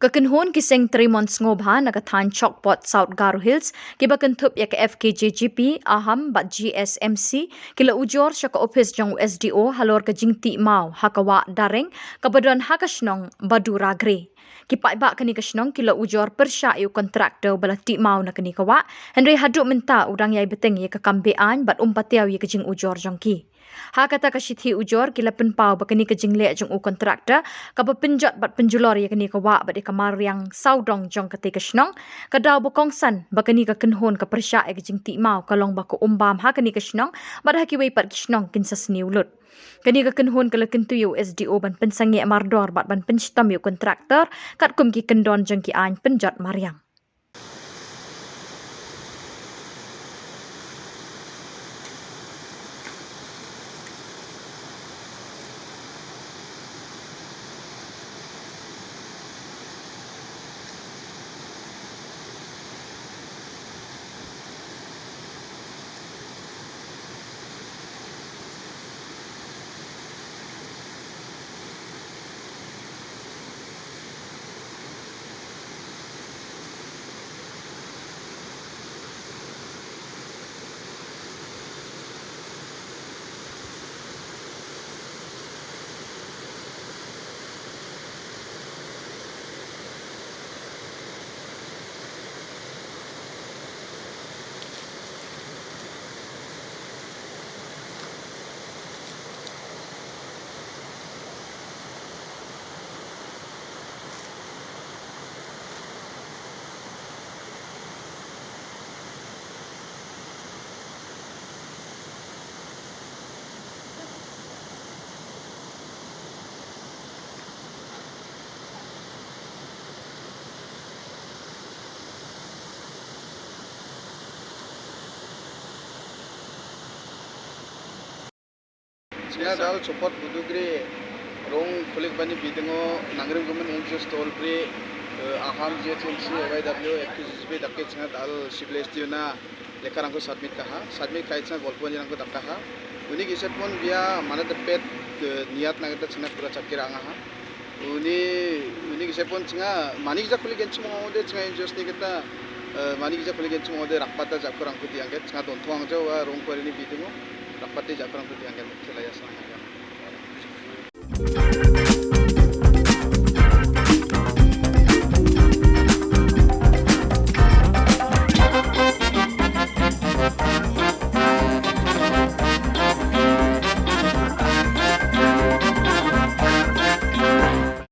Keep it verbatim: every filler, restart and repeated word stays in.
Ka kynhun ki seng trei mon sngewbha na ka thaiñ Chokpot, South Garo Hills, kiba kynthup ïa ka F K J G P, AHAM bad G S M C, ki la ujor sha ka ophis jong u S D O halor ka jingtih maw ha ka wah Dareng kaba don ha ka shnong Badura Gre. Ki paidbah kane ka shnong ki la ujor pyrshah ïa u contractor ba la tih maw na kane ka wah, hynrei haduh mynta u dang ïai bteng ïa ka kam be-aiñ bad um patiaw ïa ka jingujor jong ki. Ha kata ka shithi ujor ki la pynpaw ba kane ka jingleh jong u contractor kaba pynjot bad pynjulor ïa kane ka wah bad ïa ka mariang sawdong jong katei ka shnong, ka daw ba kongsan ba kane ka kynhun ka pyrshah ïa ka jingtih maw ka long ba ka um bam ha kane ka shnong bad ha kiwei pat ki shnong kin sa sniew lut. Kane ka kynhun ka la kyntu ïa u S D O ban pynsangeh mardor bad ban pynshitom ïa u contractor katkum ki kyndon jong ki aiñ pynjot mariang. Chynga dal Chokpot Badura Gre rong khulik bani bidingo Nangrim Government N G O stall bri, eh, AHAM, G S M C, Y W, F K G P dake chynga dal civil S D O na lekha rangko submit kaha, submit kai chynga golpo ni rangko dakaha. Uni ki set pon bia mana tepet, eh, niat na kita chynga pura chakir angaha. Uni, uni ki set pon chynga mani ki ja khulik gen chimo de chynga N G Os ni kita, eh, mani ki ja khulik gen chimo de rakpata jako rangko diang gen chynga don thuang jo wa rong kwari ni bidingo rakpata jako rangko diang gen chela ya sang ya.